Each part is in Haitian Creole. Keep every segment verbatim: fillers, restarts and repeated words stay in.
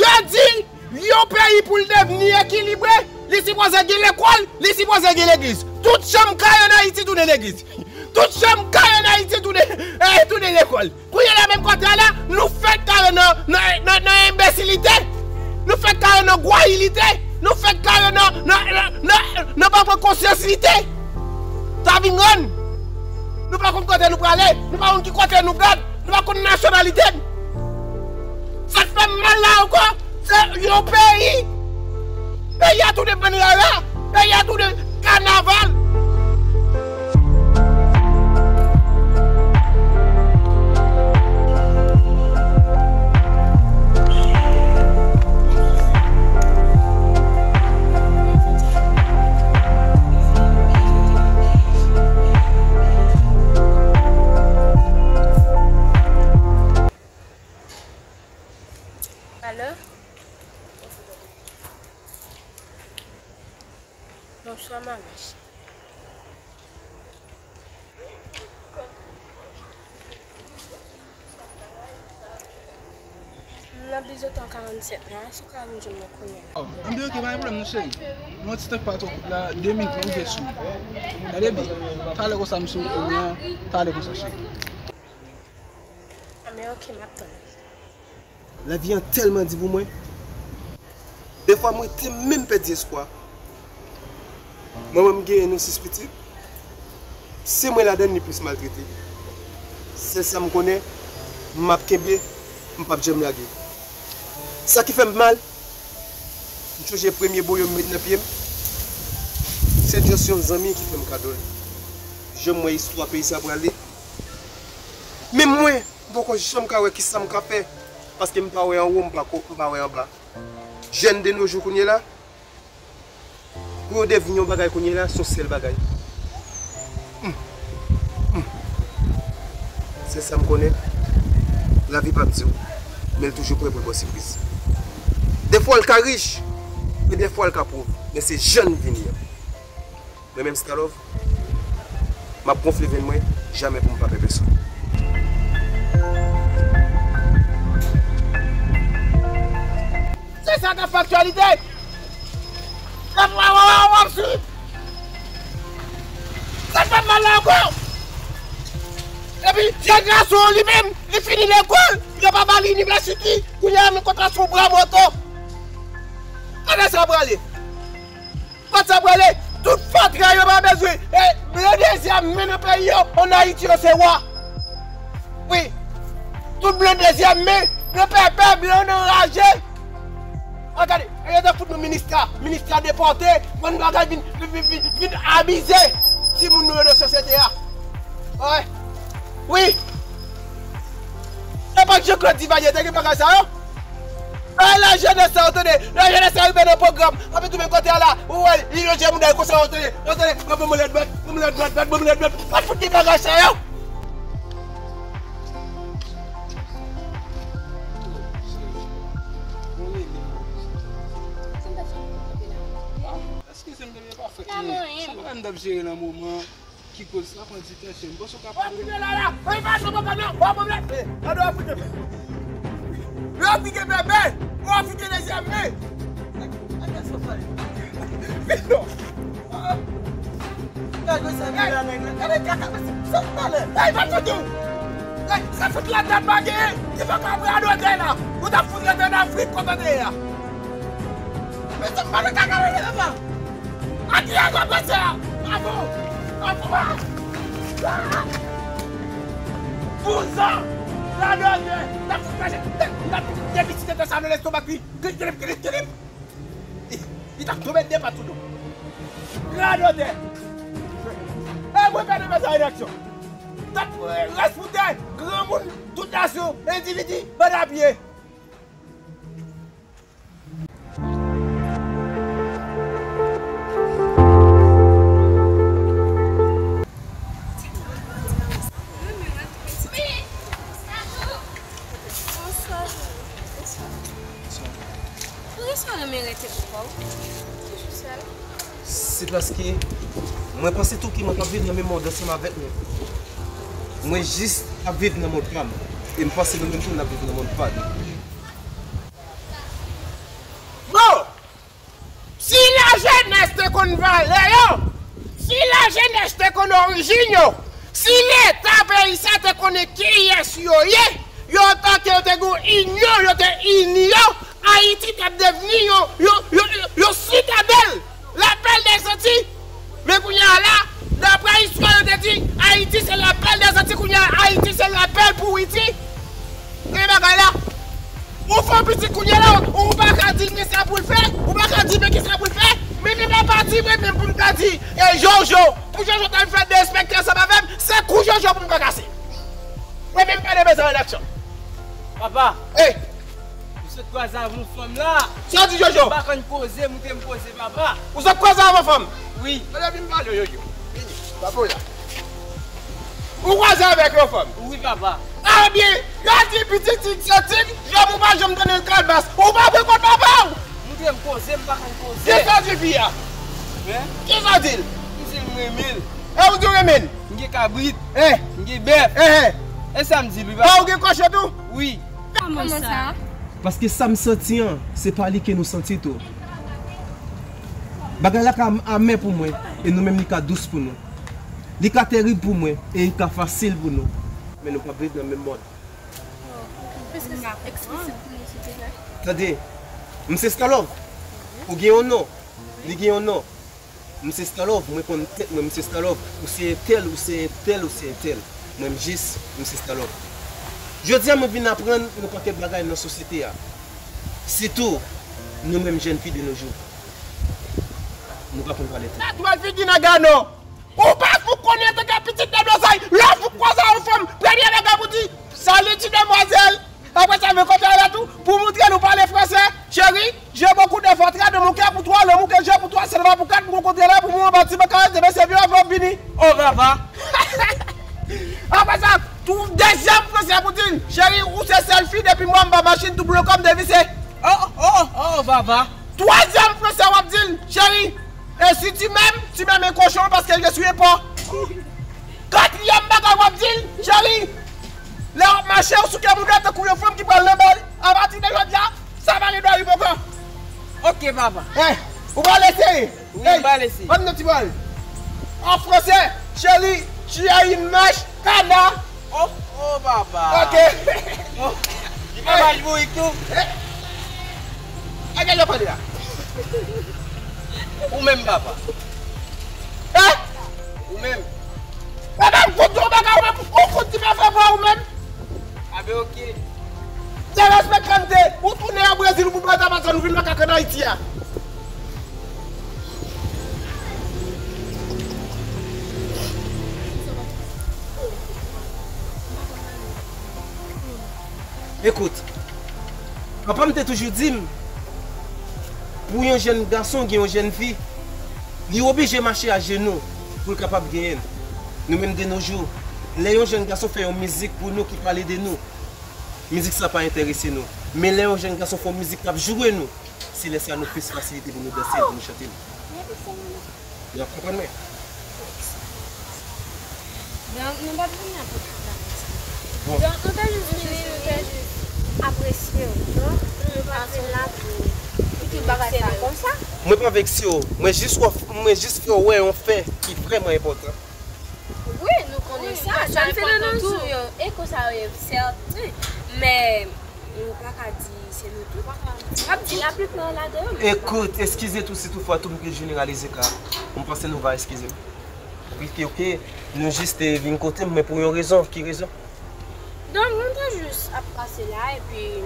Sa di, yon peyi pou l devni ekilibre, li sipoze gen lekòl, li sipoze gen legliz. Tout chanm kay ann Ayiti tounen legliz. Tout chanm kay ann Ayiti tounen, eh, tounen lekòl. Kounye a la menm kote a la, nou fèk kare nan, nan, nan, nan enbesilite. Nou fèk kare nan gwayilite. Nou fèk kare nan, nan, nan, nan, nan pa pran konsyanslite. Sa vin rann. Nou pa konn kote nou prale. Nou pa konn ki kote nou pral. Nou pa konn nasyonalite n. Sa k fè m mal la ankò, se yon peyi. Peyi a tounen bann rara. Peyi a tounen kanaval. Alo? Bonswa, manmi. M nan Bizoton karannsèt la, èske w ka vin jwenn mwen kounye a? Oh, anben, ok, pa gen pwoblèm non, cheri. Yon ti tan pa twò kout la, de minit, m rive sou ou. Gade byen, talè konsa m sou ou, talè konsa, cheri. Anben, ok, m ap tann ou. Lavi an tèlman di pou mwen. Defwa mwen te menm pèdi espwa. Manman m genyen nou sis pitit. Se mwen ladann li plis maltrete. Sèl sa m konnen, m ap kenbe, m p ap janm lage. Sa ki fè m mal, m chonje premye boyo m met nan pye m. Se just yon zanmi ki fè m kado l. Jan m wè istwa peyi sa prale. Menm mwen, m poko janm ka wè kisa m ka fè, paske m pa wè anwo, m pa ko, m pa wè anba. Jèn de nos jours kounye la, pou yo devni yon bagay kounye la, se yon sèl bagay. Hmm. Hmm. Se sa m konnen, lavi p ap di w, men l toujou prè pou l ba w sipriz. Defwa l ka rich, e defwa l ka pòv, men se jan n vini an. Mwen menm Stalove, m ap gonfle venn mwen, jamè pou m pa pè pèsonn. Se sa k ap fè aktyalite. W ap, w ap, w ap, w ap swiv. Sa k fè m mal la ankò. Epi, jèn gason an li menm, li fini lekòl, yo pa ba l inivèsite. Kounye a, men kontrasyon bra moto. Kote sa prale? Kot sa prale? Tout fatra yo pa bezwen. E blan dezyèm men nan peyi yo, ann Ayiti yo se wa. Wi. Tout blan dezyèm men, blan pèpè, blan anraje. An gade, e yo te fout nou ministra, ministra depòte, bann bagay vin, vin, vin, vin, vin amize timoun nou yo nan sosyete a. Wi. Wi. E pa Jean Claude Duvalier te gen bagay sa yo? Ay, lajenès sa yo tande, lajenès sa rive nan pwogram, anpi tou men kote a la, ou wè, li lonje mouda l konsa, yo tande, yo tande, ban mwen lèt bat, ban mwen lèt bat, bat, ban mwen lèt bat, pa fout de bagay sa yo. Eskize m, bebe, pa fèt mwen. Sa pa m t ap jere nan moman. Ki koz sa pran ditansyonn? Bon, si w ka pale. Wè, fike la la. Wè, pa sou pwoblèm nan. Wè, pwoblèm. Gade, wè, fike. Wè, fike bebe. Wè, fike dezyèm men. Gade sa w fè. Vin non. Gade sa, gade nèg la. Gade kaka, sa w pale. Ey, pa tande w. Ey, sa fout la dat pa genyen. Ki fè w ka vre a dwatè la. Ou t ap fout rete an Afrik kontan te ye a. Men sa w pale kaka, men papa. A ki a w ap panse a? Bravo! Bravo! Vouzan! Radòtè! N ap fout krache! N ap fout depisi tete sa nan lestomak li! Kilip, kilip, kilip, kilip! Li, li t ap tonbe de pa tou do. Radòtè! E mwen pèdi mezay reaksyon! T ap rès pou tè, granmoun, tout nasyon, endividi, bann apye! Poukisa w renmen rete pou kò w? Toujou sèl. Se paske mwen panse tou ke mwen p ap viv nan menm mond ansanm avèk nou. Mwen jis ap viv nan mond pa m. E m panse nou menm tou n ap viv nan mond pa nou. Konn valè yo. Si lajenès te konn orijin yo, si Leta peyi sa te konnen kiyès yo ye, yo tanke yo te gen yon inyon, yo te ini yo, Ayiti t ap devni yon, yon, yon, yon, yon sitadèl, lapèl dèzanti. Men kounye a la, daprè istwa yo te di, Ayiti se lapèl dèzanti, kounye a Ayiti se lapèl pou Witi. Gen bagay la. Ou fè yon pitit kounye a la, ou pa ka di l men sa pou l fè, ou pa ka di men kisa pou l fè, men li pa pati mwen menm pou m ka di, e Jojo, pou Jojo t al fè derespekte ansanm avè m, se kou Jojo pou m ka kase. Mwen menm pa de bezwen eleksyon. Papa, Ey, m sot kwaze avè yon fanm la. Sa w di Jojo? M pa konn koze, moute m koze, papa. Ou sot kwaze avè yon fanm? Wi. Tande, vin pale, Jojo. Vini, pa pwoblèm. Ou kwaze avèk yon fanm? Wi, papa. Ebyen, yo di pitit ti santi, jòm ou pa janm tande l kalbas. Ou pa vle konn papa w? Moute m koze, m pa konn koze. Kisa w di fi a? Hein? Kisa w di l? M di l m renmen l. E ou di w renmen l? M gen kabrit. Eh. M gen bèf. Eh, eh. E sa m di l, wi, papa. E ou gen kòchon tou? Wi. Kòman sa? Paske sa m santi an, se pa li ke nou santi tou. Bagay la ka amè pou mwen, e nou menm li ka dous pou nou. Li ka terib pou mwen, e li ka fasil pou nou. Men nou p ap viv nan menm mond. Eksplisit pou nou, silvouplè. Tande, m se Stalòv. Ou gen yon non, li gen yon non. M se Stalòv, mwen konn tèt mwen, m se Stalòv. Ou se entèl, ou se entèl, ou se entèl. Mwen m jis, m se Stalòv. Jodi a mwen vin aprann yon pakèt bagay nan sosyete a. Sitou, nou menm jèn fi de nos jours. Nou pa konn valè tèt nou. Tatwèl figi nan gano. Ou pa fout konnen antanke pitit nan blozay, lè w fout kwaze yon fanm, premye bagay pou di, salut ti demwazèl. Apre sa, men kote a la tou, pou moutre nou pale fransè, chérie, j'ai beaucoup de flatterie de mon cœur pour toi, l'amour que j'ai pour toi s'élève pour quatre, pour rencontrer là, pour moi, bâtiment carré, demain c'est vieux, avant vini. Oh, papa. Apre sa, tou dezyèm fransè pou di l, chérie, ou se sèl fi depi mwa m pa machin tou blokom devise. Oh, oh, oh, papa. Twazyèm fransè w ap di l, chérie, et si tu m'aimes, tu m'aimes un cochon parce que je suis un porc. Katriyèm bagay w ap di l, cheri, lè w ap mache, w souke moun nan tankou yon fanm ki pral nan bal, apati de jodi a, sa pa gen dwa rive ankò. Ok, papa. Eh, ou pral eseye? Wi, m pral eseye. Ban m nan ti pawòl. An fransè, cheri, tu as une mèche, kana. Oh, oh, papa. Ok. Oh, li pa mal bourik tou. Eh. Gade yo pale la. Ou menm, papa. Eh? Ou menm. Papa, m konn yon bagay ou menm, ou konn ti m ap fè pou ou menm. Abe, ok. Derespektante, ou tounen an Brezil, ou pou pran tabasal, ou vin makak ann Ayiti a. Ekout, papa m te toujou di m, pou yon jèn gason gen yon jèn fi, li oblije mache ajenou pou l kapab genyen l. Nou menm de nos jours, lè yon jèn gason fè yon mizik pou nou ki pale de nou, mizik sa pa enterese nou. Men lè yon jèn gason fè yon mizik k ap joure nou, se lè sa nou plis fasilite pou nou danse l, pou nou chante l. Ou ap konprann mwen? Donk, nou pa t vini apre tout bagay sa. Bon. Donk, nou te jis vini, nou te jis apresye w, non? Nou pa t vin la pou, pou tout bagay sa yo konsa. Mwen pa vekse w. Mwen jis wè, mwen jis fè w wè yon fè ki vrèman enpòtan. Wi, nou konnen sa. Sa enpòtan tou. E konsa yo ye, sèten. Men, nou pa ka di se nou tout. M ap di laplipa ladan yo, men. Ekout, eskize tou si toutfwa tou m te jeneralize ka. M panse nou va eskize m. Wi, ke, ke, nou jis te vin kote m, men pou yon rezon. Ki rezon? Donk, nou te jis ap pase la, epi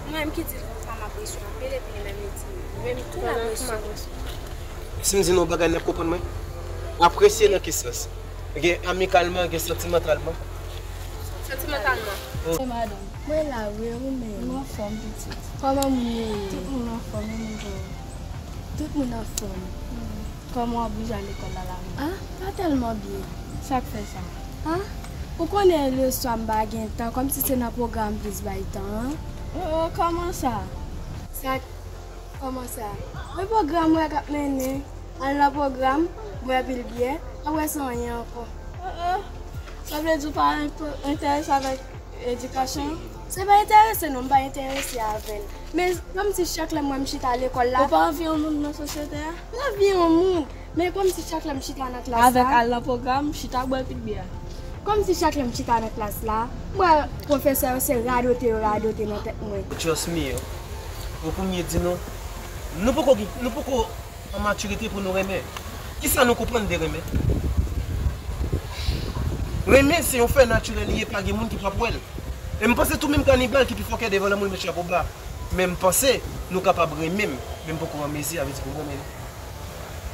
mwen menm ki di l konsa m apresye w anpil, epi li menm li di, li menm tou l apresye w. Si m di nou yon bagay, n ap konprann mwen? Apresye nan ki sans? Gen amikalman, gen santimantalman. Santimantalman. Oh. Hey, madanm. Mwen la, wi, ou menm? Mwen anfòm, pitit. Kòman moun yo ye? Tout moun anfòm, e moun jan w? Tout moun anfòm. Kòman w ap bouje al lekòl la, la menm? Ah, pa tèlman byen. Sa k fè sa? Ah, ou konnen leswa m pa gen tan, kòmsi se nan pwogram plis bay tan an. Oh, oh, kòman sa? Sa, kòman sa? Wi, pwogram w wè k ap mennen. Al nan pwogram, bwè pil byè, apre sa anyen ankò. Oh, oh. Sa vle di w pa enpo-, enterese avèk edikasyon an? Se pa enterese non, m pa enterese avè l. Men kòmsi chak lè m wè m chita lekòl la. Ou pa anvi yon moun nan sosyete a? M anvi yon moun. Men kòmsi chak lè m chita nan klas la. Avèk al nan pwogram, chita bwè pit byè. Kòmsi chak lè m chita nan klas la, m wè pwofesè yo se radote yo radote nan tèt mwen. Just me, yo. Pou premye di nou, nou poko gen, nou poko an matirite pou nou renmen. Kisa nou konprann de renmen? Renmen se yon fè natirèl li ye, pa gen moun ki p ap wè l. E m panse tou menm kanibal ki pi fòkè devan lanmou l met chapo ba. Men m panse nou kapab renmen m, men m poko an mezi, sa vle di pou renmen nou.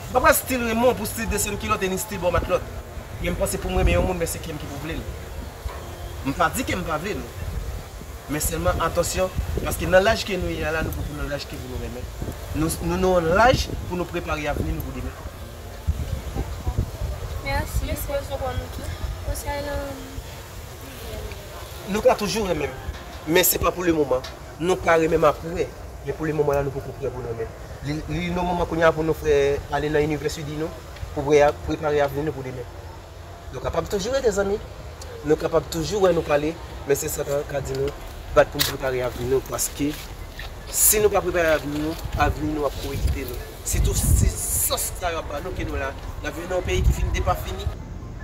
M pa pral still renmen w pou still desann kilòt e ni still ba w matlòt. Men m panse pou m renmen yon moun, men se kè m ki pou vle l. M pa di ke m pa vle l. Men sèlman atansyon, paske nan laj ke nou ye a la, nou poko nan laj ke pou nou renmen. Nou, nou nan yon laj pou nou prepare avni nou pou demen. Mèsi. Mèsi pou konprann nou tou. Konsèy lan. Nou ka toujou renmen m, men se pa pou le moman. Nou ka renmen m apre, men pou le moman la, nou poko prè pou nou renmen. Li, li nan moman kounye a pou nou fè ale nan inivèsite nou, pou pre-, prepare avni nou pou demen. Nou kapab toujou rete zanmi. Nou kapab toujou wè nou pale, men se sa ka, ka di nou bat pou n prepare avni nou, paske si nou pa prepare avni nou, avni nou ap kouri kite nou. Sitou si sòs sa yo ap ba nou ke nou la, n ap viv nan yon peyi ki fin depafini.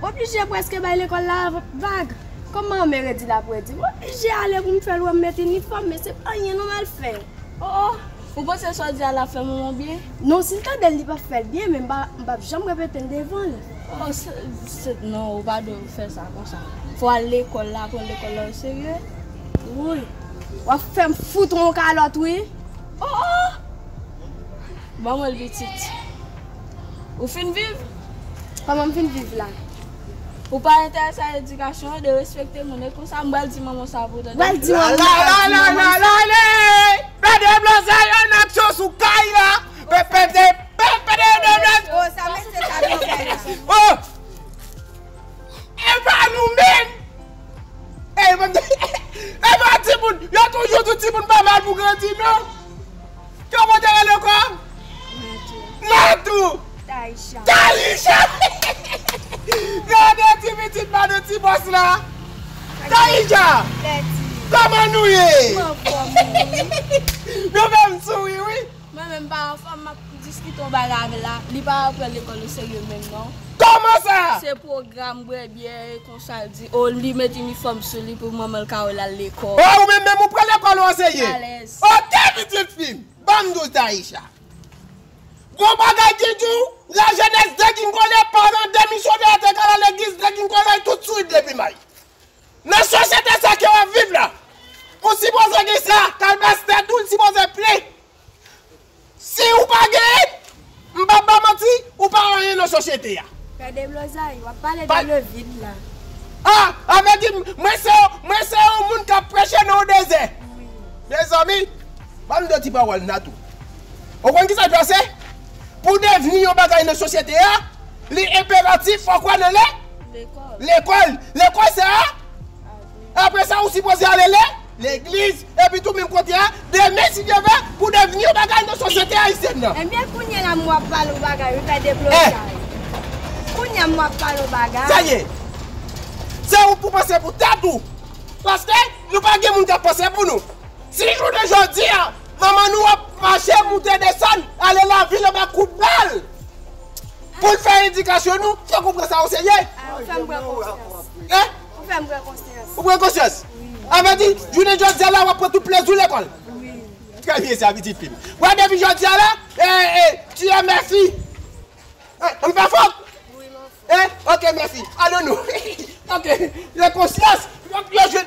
M oblije prèske bay lekòl la vag. Kòm manman redi l ap redi, m oblije ale pou m fè l wè m met inifòm, men se pa anyen non m al fè. Oh, oh. Ou panse sa w di a l ap fè manman byen? Non, si l tande l, li p ap fè l byen, men m pa, m p ap janm repete l devan l. Oh, se, se, non, ou pa dwe fè sa konsa. Fò w al lekòl la, pran lekòl la oserye. Woy, w ap fè m fout ou yon kalòt, wi. Oh, oh! Ban mwen l pitit. Ou fin viv? Kòman m fin viv la? Ou pa enterese a edikasyon an, de respekte moun. E konsa, m pral di manman sa pou w tande. Pral di manman, pral di manman sa. Pède blozay an aksyon sou kay la. Pèpède, pèpède, pèpède. Oh, sa mesye sa vin fè la. Oh! E pa nou menm! E pa, e pa timoun! Yo toujou di timoun pa mal pou grandi, non! Kòman te rele ankò? Natou. Natou! Taïcha. Taïcha! Gade ti pitit madan ti bòs la! Taïcha! Lèti. Kòman nou ye? Mwen anfòm, wi. Nou fè m souri, wi! Mwen menm pa anfòm, m ap diskite yon bagay avè l la. Li pa pran lekòl oserye menm non. Kòman sa? Se pwogram bwè byè e konsa l di. O, li met inifòm sou li pou manman l ka wè l al lekòl. O, ou menm menm ou pran lekòl ou oserye? Alèz. Oke, pitit fi m. Ban m di w Taïcha. Gon bagay ki di w, lajenès degingole, paran demisyone, te ka al legliz degingole tout swit depi may. Nan sosyete sa ke w ap viv la, ou sipoze gen sa, kalbas tèt ou, l sipoze plen. Si ou pa genyen, m p ap ba manti, ou pa anyen nan sosyete a. Pè Deblozay, w ap pale dans le vide la. Ah, avè di m, mwen se, mwen se yon moun k ap preche nan yon dezè. Wi. Mezanmi, ban m de ti pawòl Natou. Ou konn kisa k pase? Pou devni yon bagay nan sosyete a, li enperatif fò w kwè nan le-, lekòl. Lekòl. Lekòl sa a, apre sa, ou sipoze ale le-, legliz, epi tou menm kote a, demen, si Dye vle, pou devni yon bagay nan sosyete ayisyèn nan. Ebyen, kounye a la, m w ap pale yon bagay, wi, Pè Deblozay. Kounye a, m w ap pale yon bagay. Sa ye. Se ou pou panse pou tèt ou. Paske nou pa gen moun k ap panse pou nou. Si jounen jodi a, manman nou ap mache, moute, desann, ale lavil anba kout bal, pou l fè edikasyon nou, fòk ou pran sa oserye. Ah, ou fè m pran konsyans. Hein? Ou fè m pran konsyans. Ou pran konsyans? Wi. Avè di, jounen jodi a la, w ap pran tout plezi w lekòl. Wi. Trè byen, sa, pitit fi m. Wè, depi jodi a la, eh, eh, tu es ma fille. Eh, m pa fòt? Wi, m an fòm. Eh, ok, mèsi. Adan nou. Ok, gen konsyans. Yo, yo jwenn,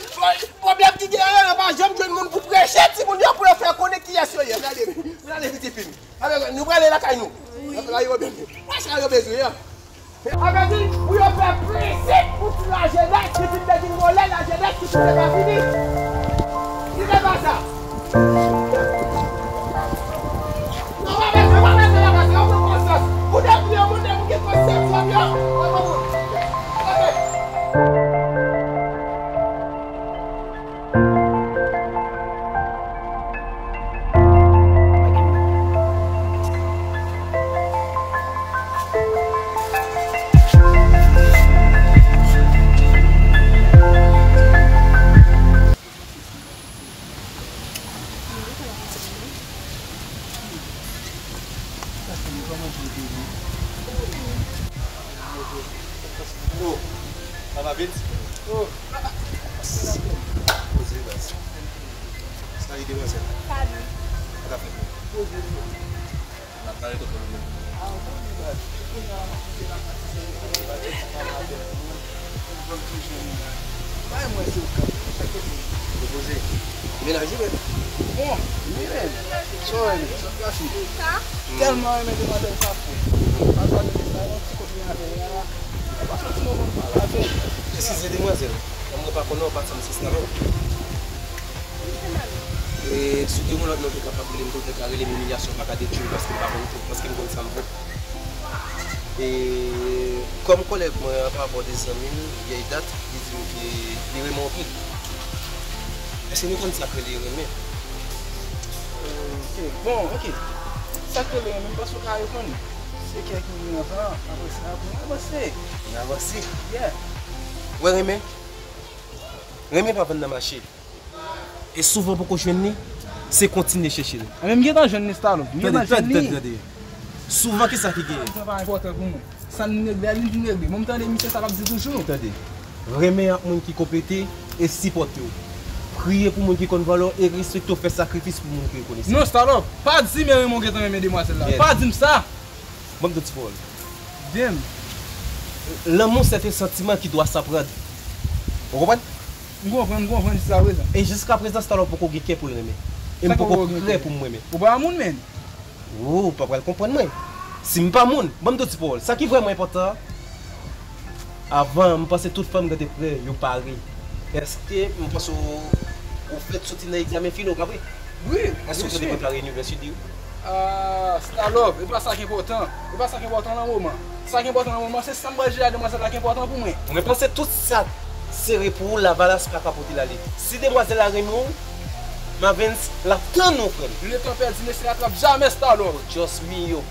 pwoblèm ki genyen yo, yo pa janm jwenn moun pou preche timoun yo, pou yo fè konnen kiyès yo ye. Gade, gade pitit fi m. Alò, nou prale lakay nou. Wi. Lakay yo byen. Wè sa yo bezwen an. Avè di, pou yo fè prensip pou ti lajenès ki fin degingole, lajenès ki fin depafini. Ki se pa sa? Non, pa mete, pa mete la, paske yo pran konsyans. Pou depi yon moun, depi gen konsyans, yo, yo, yo pran moun. Ok. Kòman je te ye? Oh, sa va byen? Oh. Poze, baz. Sa ye, demwazèl? Salut. Sa ka fèt? Poze. N ap pale tout moun. Ah, bon, baz. Kounye a, m ap kite la pati sou bay mwen se ou k ap. Depoze. Menaj ou menm. Bon, li menm. Sa w renmen? Sa w trase? Tèlman renmen demwazèl sa fou. Al gade sa, yon ti kote avè l la. Pase yon ti moman m pale avè l. Eskize, demwazèl. Kòm mwen pa konnen w, pa sanm se Stalop. E si w te yon lòt non, w te kapab rele m, w te ka rele m Imilyasyon, pa ka detwi m, paske m pa konn tout, paske m konn sa m vo. E kòm kòlèg mwen an, pa rapò de zanmi m, vyèy dat, li di m ke li renmen w anpil. Èske nou konn sa k rele renmen? Ok, bon, ok. Sa k rele renmen, m panse w ka reponn. Se kè ki vini anvan, apre sa, pou n avanse. N avanse? Yeah. Wè renmen? Renmen pa vann nan mache. E souvan poko jwenn li, se kontinye chèche l. Enben, m gentan jwenn li, Stalop. M gentan jwenn li. Tande, tande, tande. Souvan, kisa ki genyen? Sa pa enpòtan pou mwen. Sa n regle a, li vin regle. Bon, m tande misye sa l ap di toujou. Tande. Renmen ak moun ki konplete e sipòte w. Priye pou moun ki konn valè w e respekte w, fè sakrifis pou moun ki rekonesan. Non, Stalop, pa di m renmen w gentan renmen demwazèl la. Pa di m sa! Ban m di w ti pawòl. Damn. Lanmou, c'est un sentiment qui doit s'apprendre. Ou konprann? M konprann, m konprann jiskaprezan. E jiskaprezan, Stalop poko gen kè pou l renmen. E m poko prè pou m renmen. Ou pa moun, menn. Ou pa pral konprann mwen. Si m pa moun, ban m di w ti pawòl. Sa ki vrèman enpòtan an, avan, m panse tout fanm ki te prè, yo pare. Èske m panse w, ou fèk soti nan egzamen filo, pa vre? Wi, byen si. Èske w te prepare inivèsite ou? Ah, Stalop, e pa sa ki enpòtan. E pa sa ki enpòtan nan moman. Sa ki enpòtan nan moman, se sa m pral jere a demwazèl la ki enpòtan pou mwen. Mwen panse tout sa sere pou ou, lavalas pa ka pote l ale. Si demwazèl la renmen w, Mavens, l ap tann ou, frè m. Le temps perdu ne se rattrape jamais, Stalop. Oh, Dios mio.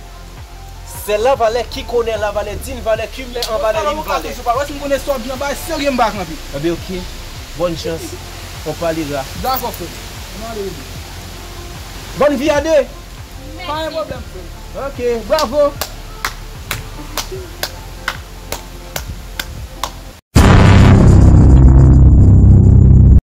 C'est la valeur qui connaît la valeur d'une valeur qui met en valeur une valeur. Stalop, ou pa toujou pale. Wè si m konnen sa w ap di an bagay serye, m pa kanpe. Enben, ok. Bonne chance. On parlera. Dakò, frè. Ann ale, bebe. Bonne vie à deux. Pa gen pwoblèm, frè. Ok, bravo.